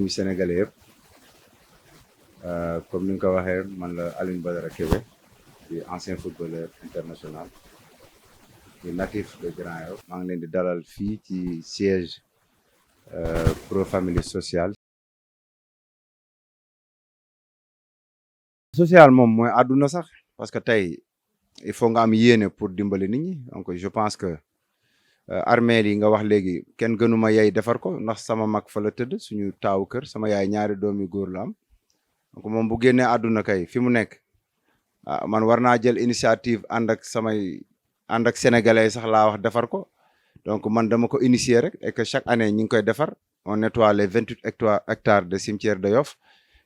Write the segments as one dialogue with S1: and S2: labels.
S1: nuyu sénégalais yëpp comme ni nga ko waxee man la Alioune Badara Kébé di ancien footballeur international di natif de Grand Yoff. maa ngi leen di dalal fii ci siège Pro Famille Social. social moom mooy àdduna sax parce que tey il faut nga am yéene pour dimbali nit ñi donc je pense que armeel yi nga wax léegi kenn gënuma yey defar ko ndax sama mag fa la tëdd suñu taawu kër sama yaay ñaari doom yu góor la am donc moom bu génnee àdduna kay fi mu nekk man war naa jël initiative ànd ak sénégalais sax laa wax defar ko donc man dama ko initier rek et que chaque année ñi ngi koy defar on nettoie les 28 hectares de cimetière de Yoff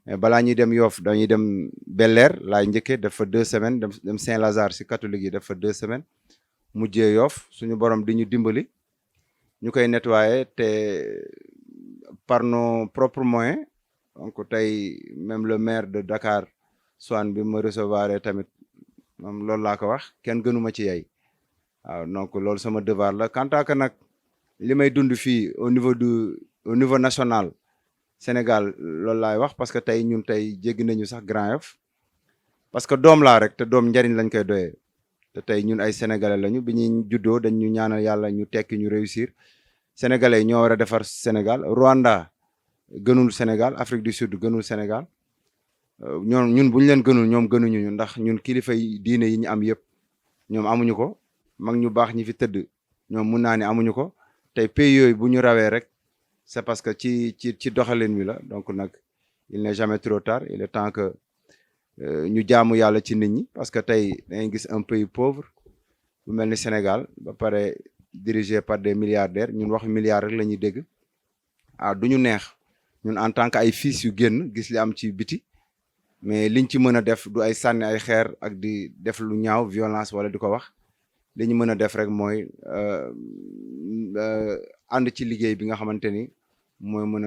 S1: mais balaa ñuy dem Yoff dañuy dem Bel-Air laay njëkkee def fa 2 semaines dem Saint-Lazare si catholique yi def fa 2 semaines mujjee Yoff suñu borom di ñu dimbali ñu koy nettoyer te par nos propres moyens donc tey même le maire de Dakar Soham bi ma recevoir tamit moom loolu laa ko wax kenn gënuma ci yey waaw donc loolu sama devoir la quant à que nag li may dund fii au niveau national Sénégal loolu laay wax parce que tey ñun tey jéggi nañu sax Grand Yoff parce que doom laa rek te doom njariñ lañ koy doyee te tey ñun ay sénégalais lañu bi ñuy juddoo dañ ñu ñaanal yàlla ñu tekki ñu réussir sénégalais yi ñoo war a defar Sénégal Rwanda gënul Sénégal Afrique du Sud gënul Sénégal ñun bu ñu leen gënul ñoom gënuñu ñu ndax ñun kilifa yi diine yi ñu am yëpp ñoom amuñu ko mag ñu baax ñi fi tëdd ñoom mun naa ne amuñu ko tey pays yooyu bu ñu rawee rek c'est parce que ci doxalin wi la donc nag il n'est jamais trop tard il est temps que ñu jaamu yàlla ci nit ñi parce que tey da ngay gis un pays pauvre bu mel ni Sénégal ba pare dirigé par des milliardaires ñun wax milliards rek la ñuy dégg du ñu neex ñun en tant que ay fils yu génn gis li am ci biti mais liñ ci mën a def du ay sànni ay xeer ak di def lu ñaaw violence wala di ko wax li ñu mën a def rek mooy ànd ci liggéey bi nga xamante ni mooy mën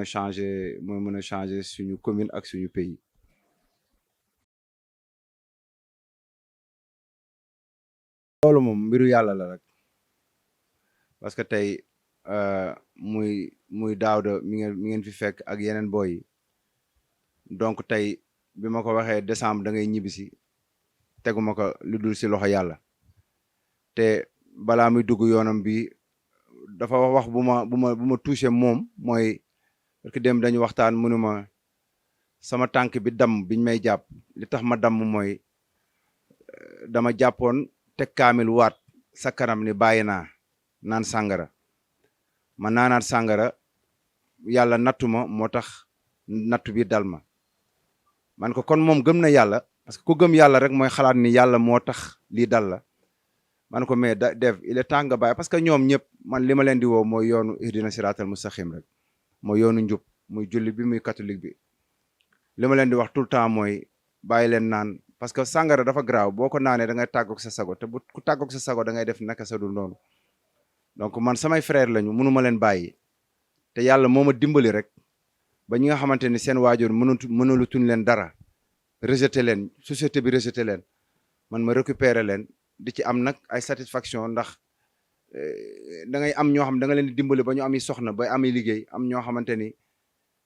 S1: a changer suñu commune ak suñu pays. loolu moom mbiru yàlla la rek parce que tey muy Daouda mi ngeen fi fekk ak yeneen boy yi donc tey bi ma ko waxee décembre da ngay ñibbisi teguma ko lu dul si loxo yàlla te balaa muy dugg yoonam bi dafa wax bu ma touché moom mooy parce que dem dañu waxtaan mënuma sama tànk bi damm biñ may jàpp li tax ma damm mooy dama jàppoon teg kaamil waat sa kanam ni bàyyi naa naan sàngara ma naanaat sàngara yàlla nattu ma moo tax nattu bi dal ma man ko kon moom gëm na yàlla parce que ku gëm yàlla rek mooy xalaat ni yàlla moo tax lii dal la man ko mais Dev il est temps nga bàyyi parce que ñoom ñëpp man li ma leen di woo mooy yoonu ihdina siraatal mustaqim rek mooy yoonu njub muy julli bi muy catholique bi li ma leen di wax tout le temps mooy bàyyi leen naan parce que sàngara dafa garaaw boo ko naanee da ngay tàggoog sa sago te bu ku tàggoog sa sago da ngay def naka sa dul noonu donc man samay frère lañu mënuma leen bàyyi te yàlla moo ma dimbali rek ba ñi nga xamante ni seen waajur mënalutuñ leen dara rejeté leen société bi rejeté leen man ma récupérer leen di ci am nag ay satisfaction ndax da ngay am ñoo xam da nga leen di dimbali ba ñu ami soxna bay ami liggéey am ñoo xamante ni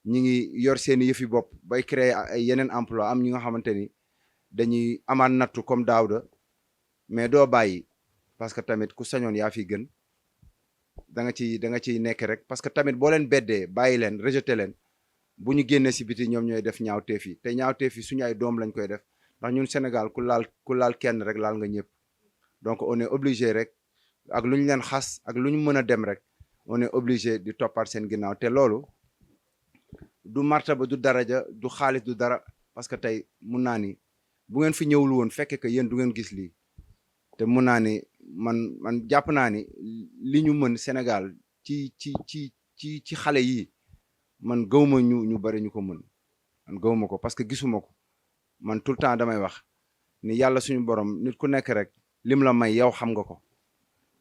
S1: ñi ngi yor seeni yëfi bopp bay créer ay yeneen emploi am ñi nga xamante ni dañuy amaan nattu comme Daouda mais doo bàyyi parce que tamit ku sañoon yaa fi gën da nga ciy nekk rek parce que tamit boo leen beddee bàyyi leen rejeté leen bu ñu génnee si biti ñoom ñooy def ñaawteef yi te ñaawteef yi suñu ay doom lañ koy def ndax ñun Sénégal ku laal kenn rek laal nga ñëpp donc on est obligé rek ak lu ñu leen xas ak lu ñu mën a dem rek on est obligé di toppaat seen ginnaaw te loolu du martaba du daraja du xaalis du dara parce que tey mun naa ni bu ngeen fi ñëwul woon fekke que yéen du ngeen gis lii te mun naa ni man jàpp naa ni li ñu mën Sénégal ci xale yi man gëwma ñu bari ñu ko mën man gëwma ko parce que gisuma ko man tout le temps damay wax ni yàlla suñu borom nit ku nekk rek lim la may yow xam nga ko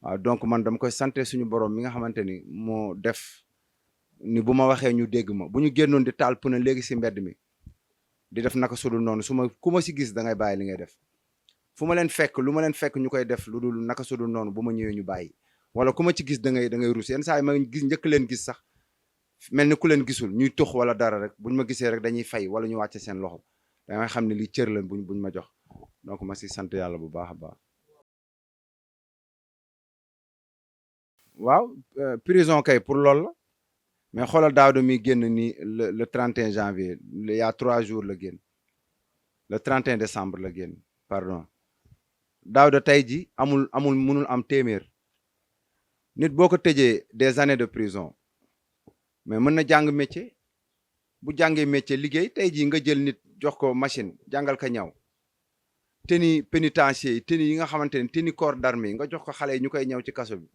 S1: waaw donc man dama koy santé suñu borom mi nga xamante ni moo def ni bu ma waxee ñu dégg ma bu ñu génnoon di taal pneu léegi si mbedd mi di def naka sudul noonu ku ma si gis da ngay bàyyi li ngay def fu ma leen fekk lu ma leen fekk ñu koy def lu dul naka sudul noonu bu ma ñëwee ñu bàyyi wala ku ma ci gis da ngay rus yenn saa yi ma gis njëkk leen gis sax mel ni ku leen gisul ñuy tux wala dara rek buñ ma gisee rek dañuy fay wala ñu wàcce seen loxo da nga xam ne lii cër la buñ ma jox donc ma si sant yàlla bu baax a baax. waaw prison kay pour loolu la mais xoolal Daouda mi génn nii le 31 janvier il y a 3 jours la génn le 31 décembre la génn pardon Daouda tey ji amul mënul am téeméer nit boo ko tëjee des années de prison mais mën na jàng métier bu jàngee métier liggéey tey jii nga jël nit jox ko machine jàngal ka ñaw tenue pénitentiaire yi tenue yi nga xamante ne tenue corps d'armée nga jox ko xale yi ñu koy ñaw ci kaso bi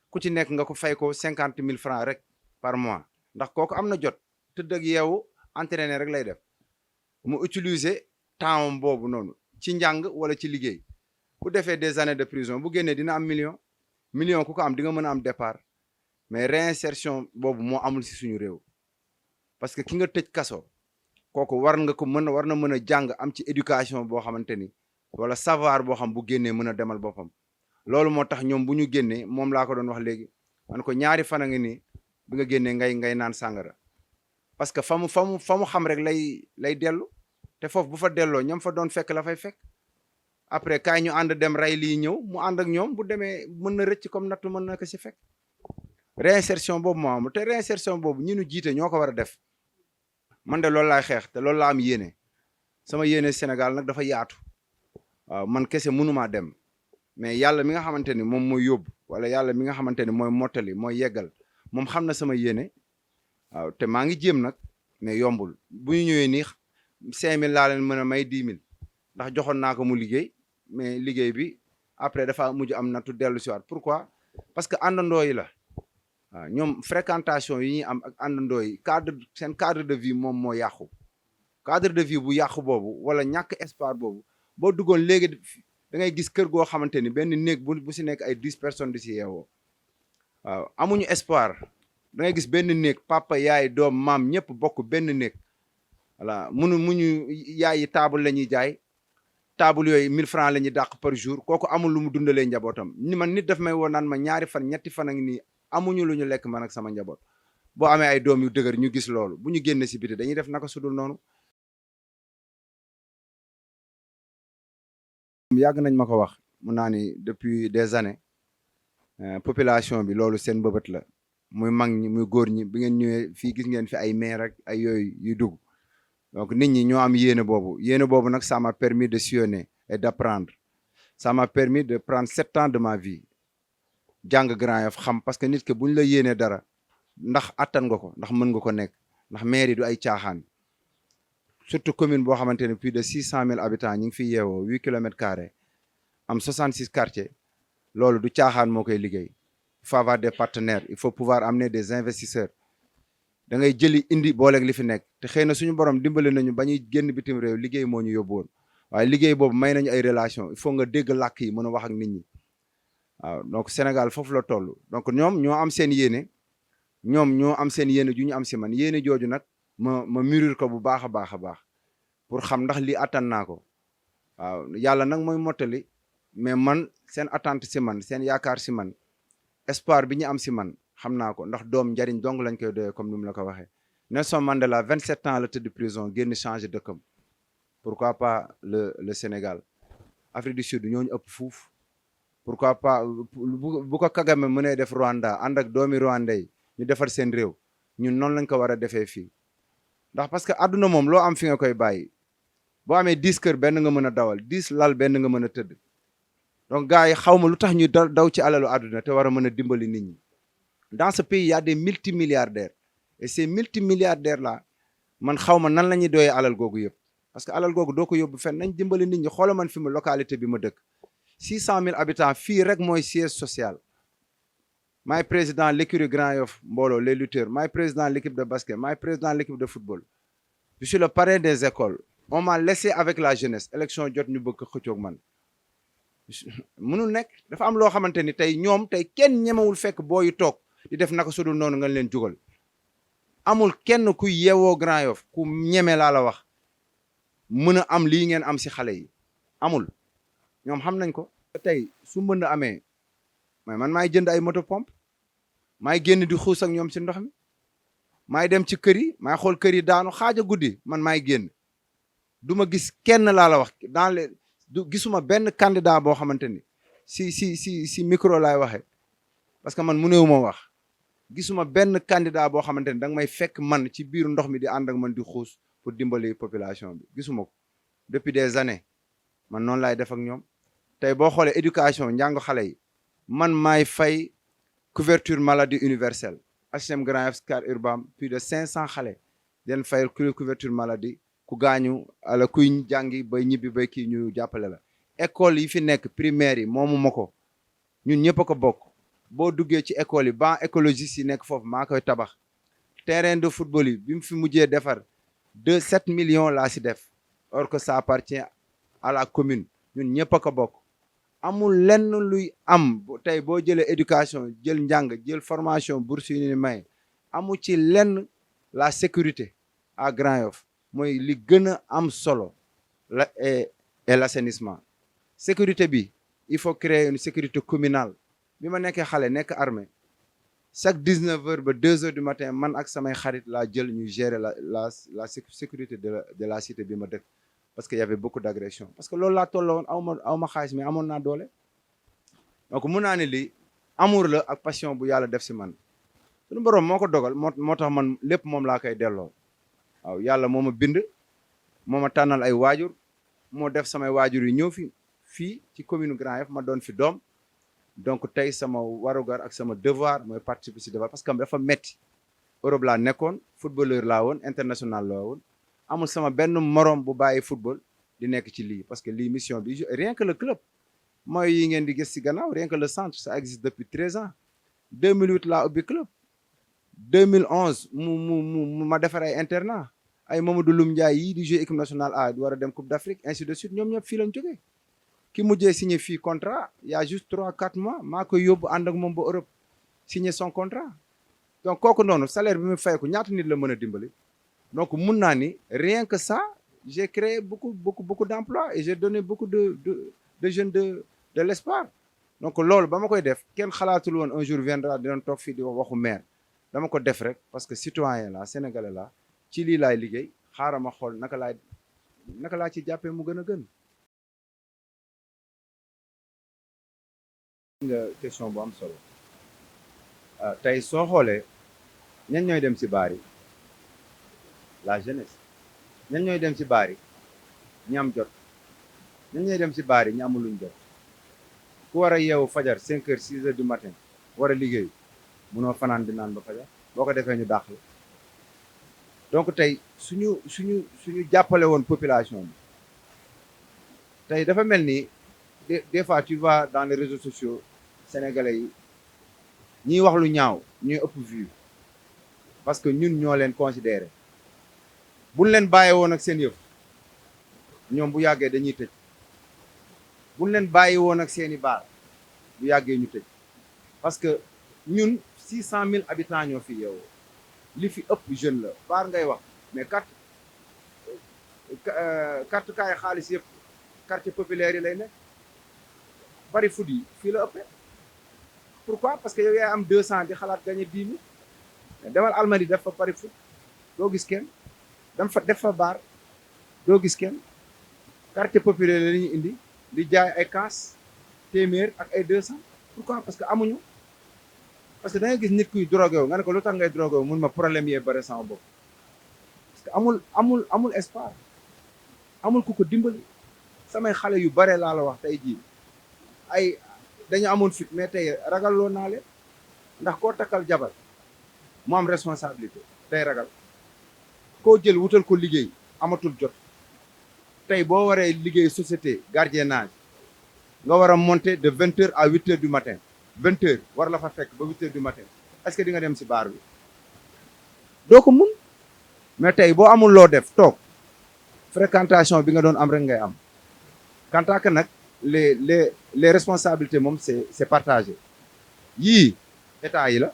S1: ku ci nekk nga ko fay ko 50 000 francs rek par mois ndax kooku am na jot tëdd ak yeewu entraîner rek lay def mu utiliser temps boobu noonu ci njàng wala ci liggéey bu defee des années de prison bu génnee dina am million ku ko am di nga mën a am départ mais réinsertion boobu moo amul si suñu réew parce que ki nga tëj kaso kooku war na mën a jàng am ci éducation boo xamante ni wala savoir boo xam bu génnee mën a demal boppam loolu moo tax ñoom bu ñu génnee moom laa ko doon wax léegi man ko ñaari fan a ngi nii bi nga génnee ngay naan sàngara parce que fa mu xam rek lay dellu te foofu bu fa delloo ñoom fa doon fekk la fay fekk après kaay ñu ànd dem rey lii ñëw mu ànd ak ñoom bu demee mën na rëcc comme nattu mën na ko si fekk réinsertion boobu moo am te réinsertion boobu ñi ñu jiite ñoo ko war a def man de loolu laay xeex te loolu laa am yéene sama yéene Sénégal nag dafa yaatu waaw man kese mënumaa dem mais yàlla mi nga xamante ni moom mooy yóbbu wala yàlla mi nga xamante ni mooy mottali mooy yeggal moom xam na sama yéene waaw te maa ngi jéem nag mais yombul bu ñu ñëwee nii 5000 laa leen mën a may 10 000 ndax joxoon naa ko mu liggéey mais liggéey bi après dafa mujj am nattu dellu si waat pourquoi parce que àndandoo yi la waaw ñoom fréquentation yi ñuy am ak àndandoo yi seen cadre de vie moom moo yàqu cadre de vie bu yàqu boobu wala ñàkk espoir boobu boo duggoon léegi da ngay gis kër goo xamante ni benn néeg bu si nekk ay 10 personnes di si yeewoo waaw amuñu espoir da ngay gis benn néeg papa yaay doom maam ñëpp bokk benn néeg voilà muñu yaay yi table la ñuy jaay table yooyu 1000 francs la ñuy dàq par jour kooku amul lu mu dundalee njabootam ni man nit daf may woo naan ma ñaari fan ñetti fan ak nii amuñu lu ñu lekk man ak sama njaboot boo amee ay doom yu dëgër ñu gis loolu bu ñu génne si biti dañuy def naka sudul noonu. yàgg nañ ma ko wax mun naa ni depuis des années population bi loolu seen bëbët la muy mag ñi muy góor ñi bi ngeen ñëwee fii gis ngeen fi ay maire ak ay yooyu yuy dugg donc nit ñi ñoo am yéene boobu nag ça m'a permis de sillonner et d'apprendre ça m'a permis de prendre 7 ans de ma vie jàng Grand Yoff xam parce que nit ke buñ la yéenee dara ndax attan nga ko ndax mën nga ko nekk ndax maire yi du ay caaxaan surtout commune boo xamante ne plus de 600 000 habitants ñi ngi fi yeewoo 8 kilomètres carrés am 66 quartiers loolu du caaxaan moo koy liggéey il faut avoir des partenaires il faut pouvoir amener des investisseurs da ngay jëli indi booleeg li fi nekk te xëy na suñu borom dimbali nañu ba ñuy génn bitim réew liggéey moo ñu yóbbu woon waaye liggéey boobu may nañu ay relation il faut nga dégg làkk yi mën a wax ak nit ñi waaw donc Sénégal foofu la toll donc ñoom ñoo am seen yéene ju ñu am si man yéene jooju nag ma mûrir ko bu baax a baax a baax pour xam ndax lii attan naa ko waaw yàlla nag mooy mottali mais man seen attente si man seen yaakaar si man espoir bi ñu am si man xam naa ko ndax doom njariñ dong lañ koy doyee comme ni mu la ko waxee Nelson Mandela 27 ans la tëdd prison génn changé dëkkam pourquoi pas le Sénégal Afrique du Sud ñooñu ëpp fuuf pourquoi pas bu ko Kagame mënee def Rwanda ànd ak doomi Rwanda yi ñu defar seen réew ñun noonu lañ ko war a defee fii ndax parce que àdduna moom loo am fi nga koy bàyyi boo amee 10 kër benn nga mën a dawal 10 lal benn nga mën a tëdd donc gars yi xaw ma lu tax ñu daw ci alalu àdduna te war a mën a dimbali nit ñi dans ce pays il y a des multimilliardaires et ces multimilliardaires là man xaw ma nan la ñuy doyee alal googu yëpp parce que alal googu doo ko yóbbu fenn nañ dimbali nit ñi xoola man fi mu localité bi ma dëkk 600 000 habitants fii rek mooy siège social maay président l'écurie Grand Yoff mbooloo les lutteurs maay président l'équipe de basket maay président l'équipe de football je suis le parrain des écoles on m'a laissé avec la jeunesse élection jot ñu bëgg xëccoog man mënul nekk dafa am loo xamante ni tey ñoom tey kenn ñemewul fekk booyu toog di def naka sudul noonu nga leen jugal amul kenn ku yeewoo Grand Yoff ku ñeme laa la wax mën a am lii ngeen am si xale yi amul ñoom xam nañ ko tey su mbënd amee mais man maay jënd ay moto pompe maay génn di xuus ak ñoom si ndox mi maay dem ci kër yi maay xool kër yi daanu xaaja guddi man maay génn du ma gis kenn laa la wax dans les du gisuma benn candidat boo xamante ni si micro laay waxee parce que man mënewuma wax gisuma benn candidat boo xamante ni da nga may fekk man ci biir ndox mi di ànd ak man di xuus pour dimbali population bi gisuma ko depuis des années man noonu laay def ak ñoom tey boo xoolee éducation njàng xale yi man maay fay couverture maladie universelle HLM Grand Yoff Scat Urbam plus de 500 xale den fayal couverture maladie ku gaañu ala kuy jàngi bay ñibbi bay kii ñu jàppale la école yi fi nekk primaire yi moomu ma ko ñun ñëpp a ko bokk boo duggee ci école yi banc écologiste yi nekk foofu maa koy tabax terrain de football yi bi mu fi mujjee defar 7 millions laa si def or que ça appartient à la commune ñun ñëpp a ko bokk amul lenn luy am tey boo jëlee éducation jël njàng jël formation bourse yu ni may amu ci lenn la sécurité à Grand Yoff mooy li gën a am solo la et l'assainissement sécurité bi il faut créer une sécurité communale bi ma nekkee xale nekk armée chaque 19h ba 2h du matin man ak samay xarit laa jël ñu gérer la sécurité de la cité bi ma dëkk parce que y avait beaucoup d'agression parce que loolu laa tolloo woon aw ma xaalis mais amoon naa doole donc mun naa ne lii amour la ak passion bu yàlla def si man suñu borom moo ko dogal moo tax man lépp moom laa koy delloo waaw yàlla moo ma bind moo ma tànnal ay waajur moo def samay waajur yi ñëw fii ci commune Grand Yoff ma doon fi doom donc tey sama warugar ak sama devoir mooy participer si devoir parce que dafa metti Europe laa nekkoon footballeur laa woon international laa woon amul sama benn morom bu bàyyi football di nekk ci lii parce que lii mission bi rien que le club mooy yi ngeen di gis si gannaaw rien que le centre ça existe depuis 13 ans 2008 laa ubbi club 2011 mu ma defar ay internat ay Mamadou Loum Ndiaye yii di jouer équipe nationale A di war a dem Coupe d'Afrique ainsi de suite ñoom ñëpp fii lañ jógee ki mujjee signé fii contrat il y a juste 3-4 mois maa koy yóbbu ànd ak moom ba Europe signé son contrat donc kooku noonu salaire bi mu fay ko ñaata nit la mën a dimbali donc mun naa ni rien que ça j'ai créé beaucoup d'emplois et j'ai donné beaucoup de jeunes de l'espoir donc loolu ba ma koy def kenn xalaatul woon un jour viendra dinañ toog fii di waxu maire dama ko def rek parce que citoyen la sénégalais la ci lii laay liggéey xaaral ma xool naka laa ci jàppee mu gën a gën. nga question bu am solo tey soo xoolee ñan ñooy dem ci baar yi la jeunesse ñan ñooy dem ci baar yi ñi am jot ñan ñooy dem ci baar yi ñi amul luñ jot ku war a yeewu fajar 5 heures 6 heures du matin war a liggéey munoo fanaan di naan ba fajar boo ko defee ñu dàq la donc tey suñu jàppale woon population bi tey dafa mel ni des fois tu vas dans les réseaux sociaux sénégalais yi ñiy wax lu ñaaw ñuy ëpp vue parce que ñun ñoo leen considéré buñ leen bàyyi woon ak seen yëf ñoom bu yàggee dañuy tëj buñ leen bàyyi woon ak seeni baar bu yàggee ñu tëj parce que ñun 600 000 habitants ñoo fi yeewoo li fi ëpp jeune la baar ngay wax mais carte kaay xaalis yëpp quartier populaire yi lay nekk bari foot yi fii la ëppee pourquoi parce que yow yaay am 200 di xalaat gagné 10 000 mais demal Almadi def fa pari foot doo gis kenn def fa baar doo gis kenn quartier populaire la ñuy indi di jaay ay kaas téeméer ak ay 200 pourquoi parce que amuñu parce que da ngay gis nit kuy drogué wu nga ne ko lu tax ngay drogué wu mun ma problème yee bare sama bopp parce que amul espoir amul ku ko dimbali samay xale yu bare laa la wax tey jii ay dañu amoon fit mais tey ragalloo naa leen ndax koo takkal jabar mu am responsabilité tey ragal koo jël wutal ko liggéey amatul jot tey boo waree liggéey société gardiennage nga war a monter de 20 heures à 8 heures du matin 20 heures war la fa fekk ba 8 heures du matin est-ce que di nga dem ci baar bi doo ko mun mais tey boo amul loo def toog fréquentation bi nga doon am rek ngay am quant à que nag les responsabilités moom c'est partagé yii état yi la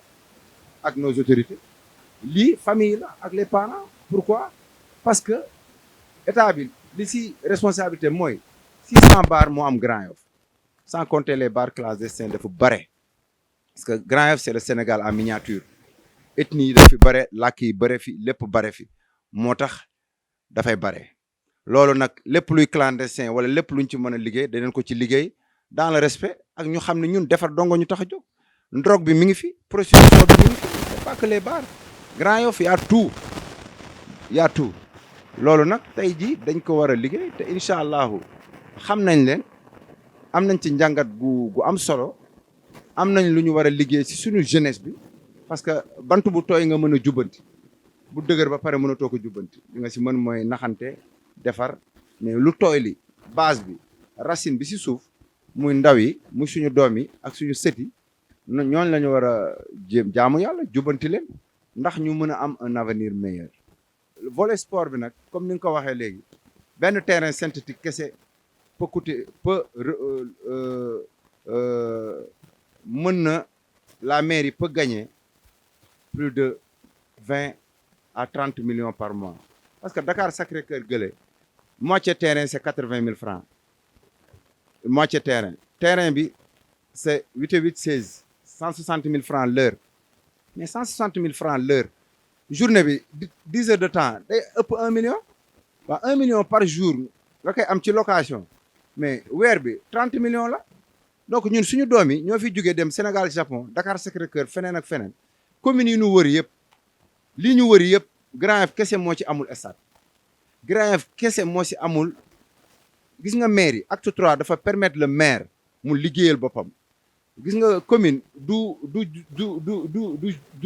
S1: ak nos autorités lii famille la ak les parents pourquoi parce que état bi li ci responsabilité mooy 600 bars moo am Grand Yoff sans compter les bars classes d'Est dafa bare parce que Grand Yoff c'est le Sénégal en miniature ethnie yi daf fi bare làkk yi bare fi lépp bare fi moo tax dafay bare loolu nag lépp luy clandestin wala lépp luñ ci mën a liggéey danañ ko ci liggéey dans le respect ak ñu xam ne ñun defar dongo ñu tax a jóg drogue bi mi ngi fi prostitution bi mi ngi fi c'est pas que les bars Grand Yoff y a tout y a tout loolu nag tey jii dañ ko war a liggéey te incha allahu xam nañ leen am nañ ci njàngat gu am solo am nañ lu ñu war a liggéey si suñu jeunesse bi parce que bant bu tooy nga mën a jubbanti bu dëgër ba pare mënatoo ko jubbanti li nga si mën mooy naxante defar mais lu tooy li base bi racine bi si suuf muy ndaw yi muy suñu doom yi ak suñu sët yi ñooñ la ñu war a jéem jaamu yàlla jubbanti leen ndax ñu mën a am un avenir meilleur volet sport bi nag comme ni nga ko waxee léegi benn terrain synthétique kese peut coûter mën na la mairie peut gagner plus de 20 à 30 millions par mois parce que Dakar Sacré-Cœur gële moitié terrain c'est 80 000 francs moitié terrain bi c'est 8 et 8 16 160 000 francs l'heure mais 160 000 francs l'heure journée bi 10 heures de temps day ëpp 1 million waaw 1 million par jour nga koy am ci location mais weer bi 30 millions la donc ñun suñu doom yi ñoo fi jógee dem Sénégal Japon Dakar Sacré-Cœur feneen ak feneen communes yi ñu wër yëpp lii ñu wër yëpp Grand Yoff kese moo ci amul stade Grand Yoff kese moo ci amul gis nga maire yi acte 3 dafa permettre le maire mu liggéeyal boppam gis nga commune du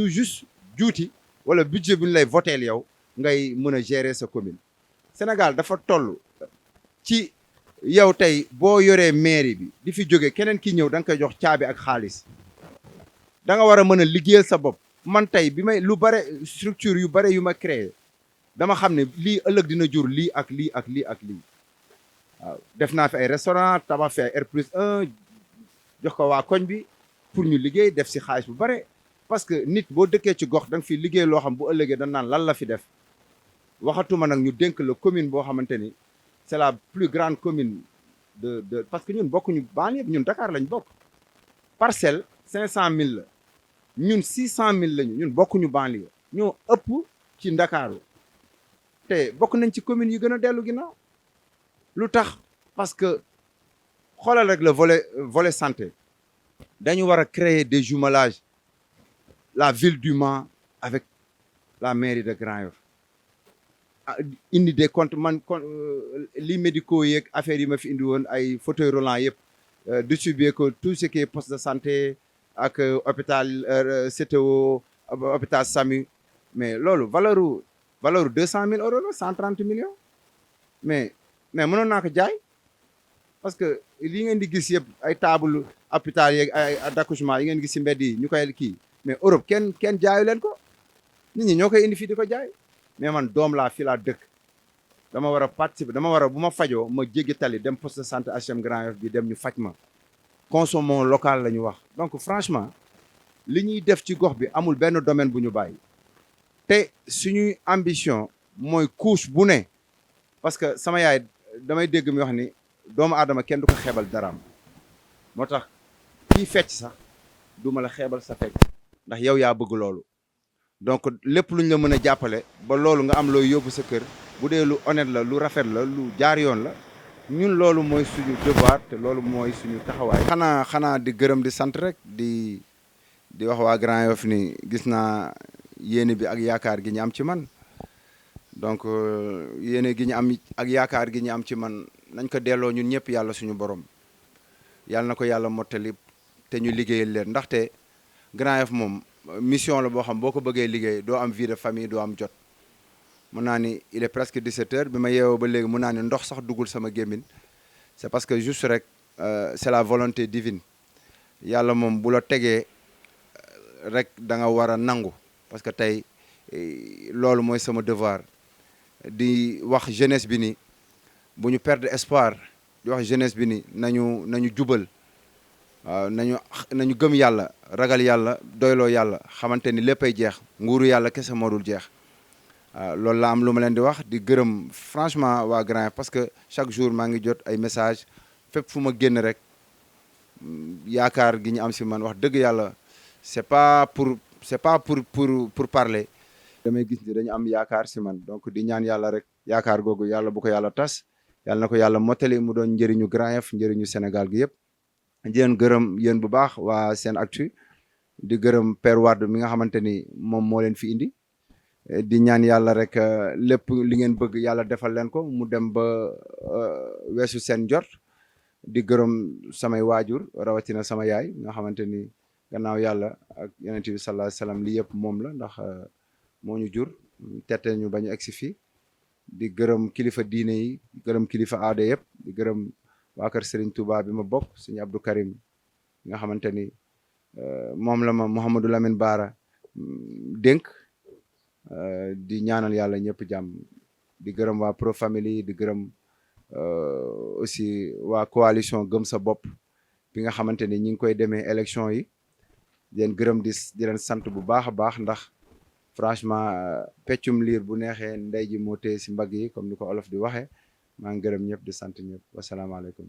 S1: juste juuti wala budget bu ñu lay voteel yow ngay mën a gérer sa commune Sénégal dafa toll ci yow tey boo yoree mairie bi di fi jóge keneen ki ñëw da nga koy jox caabi ak xaalis da nga war a mën a liggéeyal sa bopp man tey bi may lu bare structure yu bare yu ma créé dama xam ne lii ëllëg dina jur lii ak lii ak lii ak lii waaw def naa fi ay restaurant tabax fi ay R+1 jox ko waa koñ bi pour ñu liggéey def si xaalis bu bare parce que nit boo dëkkee ci gox da nga fi liggéey loo xam bu ëllëgee dañ naan lan la fi def waxatuma nag ñu dénk la commune boo xamante ni c'est la plus grande commune de parce que ñun bokkuñu banlieue ñun Dakar lañ bokk parcelle 500 000 la ñun 600 000 lañu ñun bokkuñu banlieue ñoo ëpp ci Ndakaaru te bokk nañ ci commune yi gën a dellu ginnaaw lu tax parce que xoolal rek le volet santé dañu war a créer des jumelages la ville du Mans avec la mairie de Grand Yoff indi des comptes man li médicaux yeeg affaires yi ma fi indi woon ay fauteuil roulant yëpp distribuer ko tout ce qui est poste de santé ak hôpital CTO hôpital SAMU mais loolu valeur 200 000 euros la 130 millions mais mënoon naa ko jaay parce que li ngeen di gis yëpp ay table hôpital yeeg ay d'accouchement yi ngeen gis si mbedd yi ñu koy kii mais Europe kenn jaayu leen ko nit ñi ñoo koy indi fii di ko jaay mais man doom laa fii laa dëkk dama war a participer dama war a bu ma fajoo ma jéggi tali dem poste de santé HM Grand Yoff bi dem ñu faj ma consommons local la ñu wax donc franchement li ñuy def ci gox bi amul benn domaine bu ñu bàyyi te suñuy ambition mooy couche bu ne parce que sama yaay damay dégg mi wax ni doomu aadama kenn du ko xeebal daraam moo tax kii fecc sax du ma la xeebal sa fecc ndax yow yaa bëgg loolu donc lépp luñ la mën a jàppale ba loolu nga am looy yóbbu sa kër bu dee lu honnête la lu rafet la lu jaar yoon la ñun loolu mooy suñu devoir te loolu mooy suñu taxawaay. xanaa di gërëm di sant rek di wax waa Grand Yoff ni gis naa yéene bi ak yaakaar gi ñu am ci man donc yéene gi ñu am ak yaakaar gi ñu am ci man nañ ko delloo ñun ñëpp yàlla suñu borom yàlla na ko yàlla mottali te ñu liggéeyal leen ndaxte Grand Yoff moom mission la boo xam boo ko bëggee liggéey doo am vie de famille doo am jot mun naa ni il est presque 17 heures bi ma yeewoo ba léegi mun naa ni ndox sax duggul sama gémmiñ c'est parce que juste rek c'est la volonté divine yàlla moom bu la tegee rek da nga war a nangu parce que tey loolu mooy sama devoir di wax jeunesse bi ni bu ñu perdre espoir di wax jeunesse bi ni nañu jubal waaw nañu gëm yàlla ragal yàlla doyloo yàlla xamante ni léppay jeex nguuru yàlla kese moo dul jeex waaw loolu la am lu ma leen di wax di gërëm franchement waa Grand Yoff parce que chaque jour maa ngi jot ay message fépp fu ma génn rek yaakaar gi ñu am si man wax dëgg yàlla c'est pas pour c'est pas pour parler. damay gis ni dañu am yaakaar si man donc di ñaan yàlla rek yaakaar googu yàlla bu ko yàlla tas yàlla na ko yàlla mottali mu doon njëriñu Grand Yoff njëriñu Sénégal gi yëpp. di leen gërëm yéen bu baax waa SENactu di gërëm Père Wade mi nga xamante ni moom moo leen fi indi. di ñaan yàlla rek lépp li ngeen bëgg yàlla defal leen ko mu dem ba weesu seen jot. di gërëm samay waajur rawatina sama yaay nga xamante ni gannaaw yàlla ak yonent bi sallallahu alayhi wasallam li yëpp moom la ndax moo ñu jur tette ñu ba ñu egsi fii. di gërëm kilifa diine yi di gërëm kilifa aada yëpp di gërëm waa kër Serigne Touba bi ma bokk Serigne Abdou Karim nga xamante ni moom la ma Mouhamadou Lamine Bara dénk. di ñaanal yàlla ñëpp jàmm di gërëm waa Pro Family di gërëm aussi waa coalition Gëm sa bopp bi nga xamante ni ñi ngi koy demee élection yi di leen gërëm di leen sant bu baax a baax ndax franchement peccum liir bu neexee ndey ji moo téye si mbagg yi comme ni ko olof di waxee maa ngi gërëm ñëpp di sant ñëpp wasalaamaaleykum